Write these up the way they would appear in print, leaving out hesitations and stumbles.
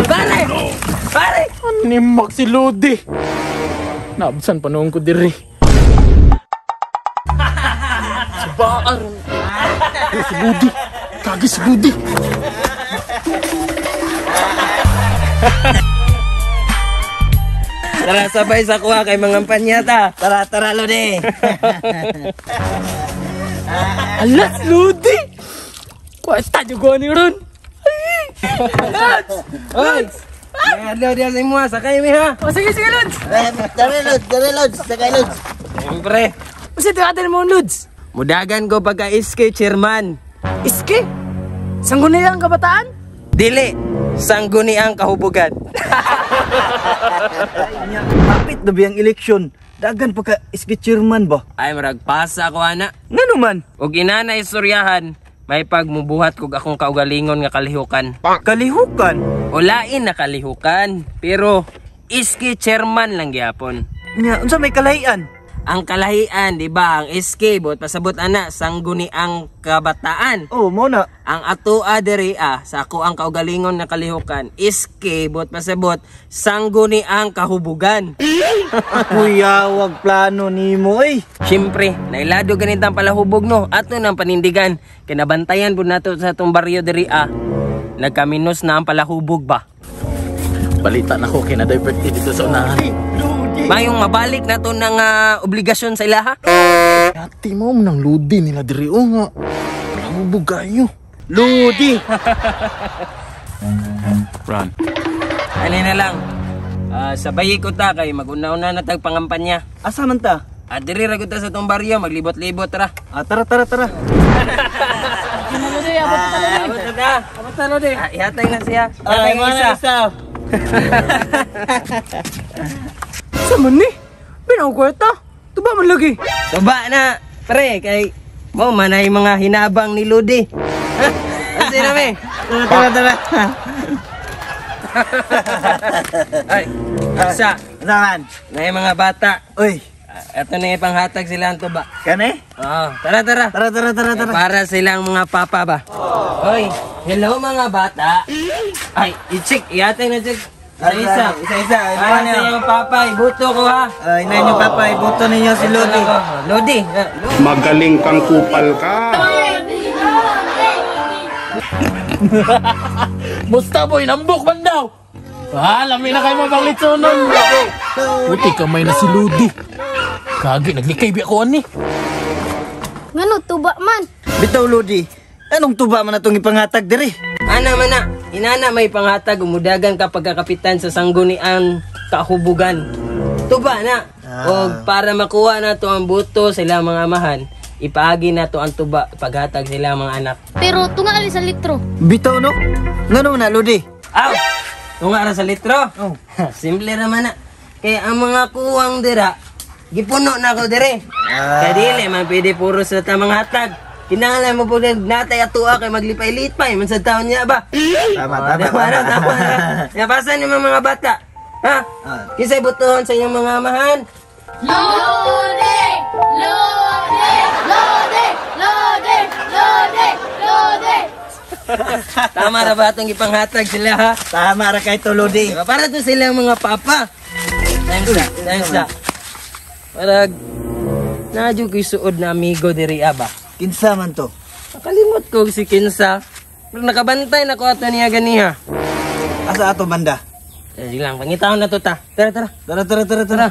Pare! Pare! Animak si Lodi. Naabsan pa noon ko diri. Sa baar. Si Lodi. Kagi si Lodi. Tara, sabay sa kuha kay mga panyata. Tara, tara, Lodi. Alas, Lodi! Kwesta juga ni ron. Lods! Lods! Hello, diyan sa imo, sakay mi ha. O sige, sige, Lods! Tara, Lods, tara, Lods, sakay, Lods. Siyempre. Kasi tiratin mo, Lods. Mudagan ko pagka iske, chairman. Iske? Sangguniang kabataan? Dili, sangguniang kahubugan. Kapit na biyang eleksyon. Dagan pagka iske chairman ba? Ay, marag pasa ko ana. Ngano man? Og inana istoryahan, may pagmubuhat kog akong kaugalingon nga kalihukan. Kalihukan? Olain na kalihukan, pero iske chairman lang gyapon. Nya, unsa may kalahian? Ang kalahian, di ba? Ang SK, buot pasabot ana, sangguniang kabataan. Oh, mo na. Ang atoa diri sa ako ang kaugalingon na kalihukan, SK, buot pasabot, sangguniang kahubugan. Kuya, wag plano nimo eh. Siyempre, nailado ganitang palahubog no, ato nang panindigan. Kinabantayan po nato sa atong baryo diri Nagkaminos na ang palahubog ba? Balita na ko, kina-divert dito sa unahan. Mayong mabalik na to ng obligasyon sa ilaha. Ati mo nang ludi nila diri o nga. Palahubog kayo. Lodi! Run. Ano na lang, sabayi ko ta kay maguna-una na tag pangampanya. Asa man ta? Diri ra gud ta sa tong baryo, maglibot-libot ra. Ah, tara, tara, tara. Lodi, abot ta Lodi. Abot na ta. Abot ta Lodi. Ihatay na siya. Ihatay na isa. Sa man ni? Binaw kwarta. Tuba man lagi. Tuba na, pre, kay mo manay mga hinabang ni Lodi. Asi na me. Tara, tara, tara. Ay, isa. Saan? Na yung mga bata. Uy, Ito na yung panghatag sila ang tuba. kani? Oo, tara, tara. Tara, tara, tara, tara. Para silang mga papa ba? Hoy, hello mga bata. Ay, i-check, ihatay na check. Isa-isa. Isa-isa. Para sa iyong papa, ibuto ko ha. Ay, inay niyo papa, ibuto ninyo si Lodi. Lodi. Magaling kang kupal ka. Musta boy, nambok man daw. Ah, lami na kayo mabang litsonon. Puti kamay na si Lodi. Kagi, naglikay bi ako ani. Ngano tuba man? Bitaw, Lodi. Anong tuba man atong ipangatag diri? Ana man na, inana may panghatag umudagan ka pagkakapitan sa sangguniang kahubugan. Tuba na. O para makuha na to ang buto sila mga amahan, ipaagi na to ang tuba paghatag sila mga anak. Pero tunga ali sa litro. Bitaw no? Ngano na, Lodi? Aw! Tunga ra sa litro. Oh. Simple raman na. Kaya ang mga kuwang dira, gipuno na ako dire. Kaya dili man pwede puro sa tamang hatag. Kinahanglan mo po natay atua kay maglipay-lipay man sa taon niya ba? Tama, Oh, tama, tama, tama. tama. Napasan yung mga bata. Ha? Ah. Kinsay butuhon sa inyong mga amahan? Lodi! Lodi! Lodi! Lodi! Lodi! Lodi! Tama ra ba itong ipanghatag sila ha? Tama ra kay to, Lodi. Diba? Para to sila mga papa. Thanks sa, thanks sa. Parag, nadyo ko'y suod na amigo diri ba? Kinsa man to? Nakalimot ko si Kinsa. Pero nakabantay na ko ato niya ganiha. Asa ato banda? Sige lang, pangitaon na to ta. Tara, tara. Tara, tara, tara, tara.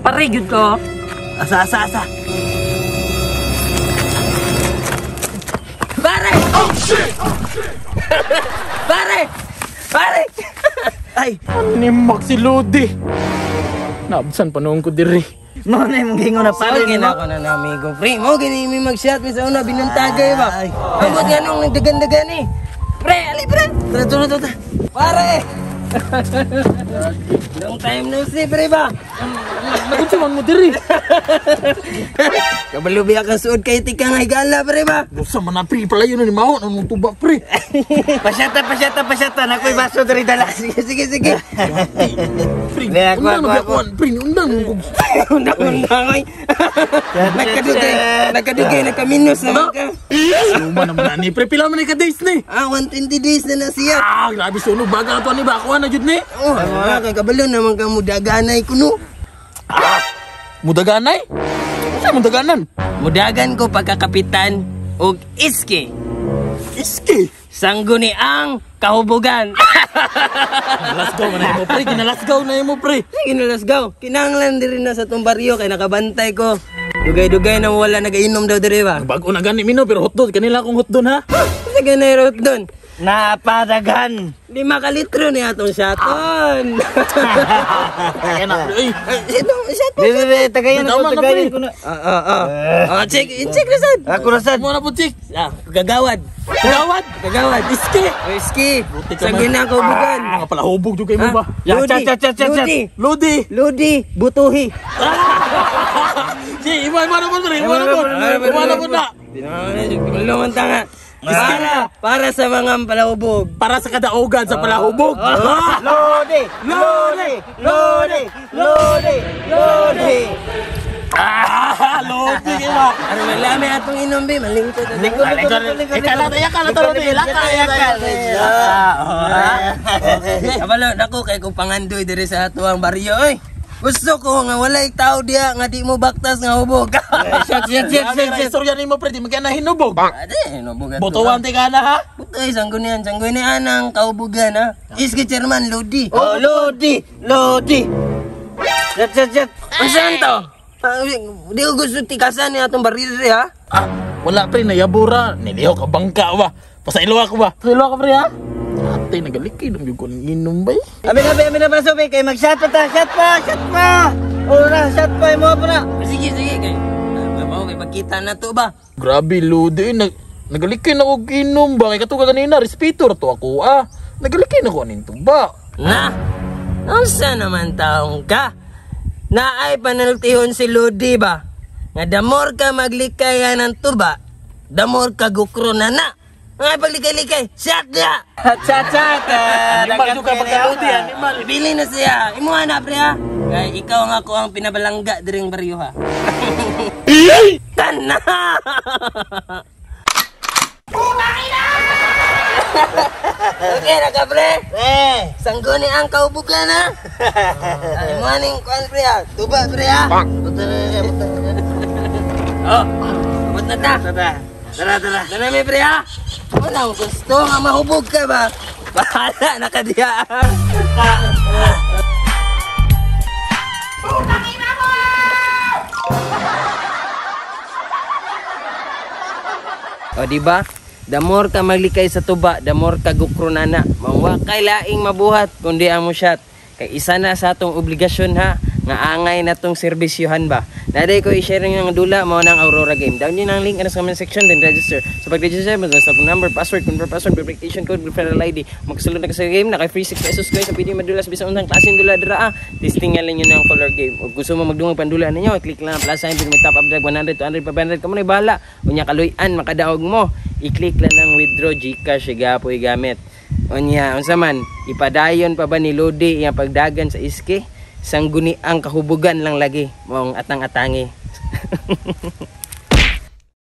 Parigid ko. Asa, asa, asa. Pare! Oh, shit! Pare! Pare! Ay, Animak si Lodi. Naabsan pa noon ko diri. mo na yung gingon na pare Pare, nimo. ako na na amigo. Pre, mo gini mi mag-shot mi sa una binuntagay ba? Ay. Ambot nga nung nagdagan-dagan eh. Pre, ali pre. Tara, tara, tara. Pare! Long time no see, pre ba? Nagunsa man mo diri. Kabalo biya ka suod kay tika nga higala pre ba? Busa man na pre, palayo na ni Maho nang tuba pre. Pasyata, pasyata, pasyata. Nakoy baso diri dala. Sige, sige, sige. Pre, Pre, ako, undang ako, na ako. biyakuan, pre, undang mo. Undang-undang oy. Nagkadugay, nagkadugay, nagkaminos naman ka. Luma naman na ni pre, pila man ni ka days ni. Ah, 120 days na na siya. Ah, grabe sunog baga na to ni ba akuan na jud ni. Oh, ah, kay kabalo naman ka mudaganay kuno. Mudaganay? Unsa mudaganan? Mudagan ko pagkakapitan og iske. Iske. Sangguni ang kahubugan. Let's go na mo pre, gina-let's go na mo pre. Sige na, let's go. Kinahanglan diri na sa tong baryo kay nakabantay ko. Dugay-dugay na wala nagainom daw diri ba. Bago na gani mino pero hotdog kanila akong hotdog ha. Sige na root doon. Napadagan. 5 ka litro ni atong shaton. Kaya na pre. Ay, Ito, shaton. Be, be, be, tagayan Tama ako, na, tagayan pre. ko na. Ah. Ah, check, check na sad. Ako na sad. mo na po chick. Ah, gagawad. Gawad. Gagawad. Iske. Iski. Buti ka Sangguni ang kahubugan. Ah, pala hubog jud kay mo ba? Ya, Lodi, chat, chat, chat, chat, chat. Lodi, Lodi. Lodi, butuhi. Si, iba iba na po pre, iba na po. Iba na po na. Lumang tanga. Para sa mga palahubog. Para sa kadaogan sa palahubog. Ah! Lodi, Lodi, Lodi, Lodi, Lodi. Ah, Lodi kay ba? Ano malami atong inom be, malingkod. Lingkod, lingkod, lingkod, lingkod. Ikala tayo, ikala tayo, Lodi. Ilaka, Okay. Kabalo nako kay kung pangandoy diri sa atuang baryo oy. Gusto ko nga walay tao diha nga di mo baktas nga hubog. Shot, shot, shot, shot, shot. Istorya nimo pre, di magkana hinubog. Ade, hinubog ato. Botowan ti kana ha. Butoy sanggunian, sanggunian ang kaubugan ha. Iski chairman Lodi. Oh, Lodi, Lodi. Shot, shot, shot. Unsan to? Ah, di ko gusto tikasan ni atong baryo diri ha. Ah, wala pre, nayabura. Nilihok ang bangka ba. Pasailoa ko ba? Pasailoa ko pre ha. Ate, nagalikid ang ko ng inom ba eh? Amin na, amin na baso, be. Kay mag-shot pa ta, shot pa, shot pa. Oh, na, shot pa, imo pa na. Sige, sige kay. Ah, mao kay pagkita na to ba. Grabe, Lodi. Nagalikid ako og inom ba? Kay katuga kanina, respeto ra to ako ah. Nagalikid ako aning tuba. Na, unsa naman taong ka? Naay panultihon si Lodi ba? Nga damor ka maglikayan ng tuba, damor ka gukro na na. Nga paglikay-likay, shot niya! Shot, shot. Animal jud ka pagka Lodi, animal. Pili na siya. Imuha na, pre ha? Kay ikaw nga ako ang pinabalangga diring baryo ha. Tana! Okay na ka, pre? Eh. Sangguni ang kaubugan ha. Ay, mo aning kuan pre ha. Tuba pre ha. Buta na, buta na. Oh, abot na ta. Tara, tara, tara. Tara mi pre ha. Wala akong gusto nga mahubog ka ba? Bahala na ka diya. O di ba? The more ka maglikay sa tuba, the more ka gukro na na. Mangwa kay laing mabuhat kundi ang mo shot. Kay isa na sa atong obligasyon ha, nga angay na tong serbisyuhan ba. Naday ko i-share ng dula mao nang Aurora game. Down yun ang link ano sa comment section then register. So pag register mo sa phone number, password, confirm password, verification code, referral ID. Magsulod na ka sa game, naka free 6 pesos ko sa pwede madula sa bisan unsang klaseng dula dira ah. Testing nga lang yun ang color game. Ug gusto mo magdungog pandula ninyo, click lang ang plus sign, mag top up drag 100, 200, 500 kamo na bahala. Unya kaluy-an makadaog mo. I-click lang ang withdraw GCash gapoy gamit. Unya unsa man ipadayon pa ba ni Lodi iyang pagdagan sa iske? Sangguni ang kahubugan lang lagi maong atang-atangi.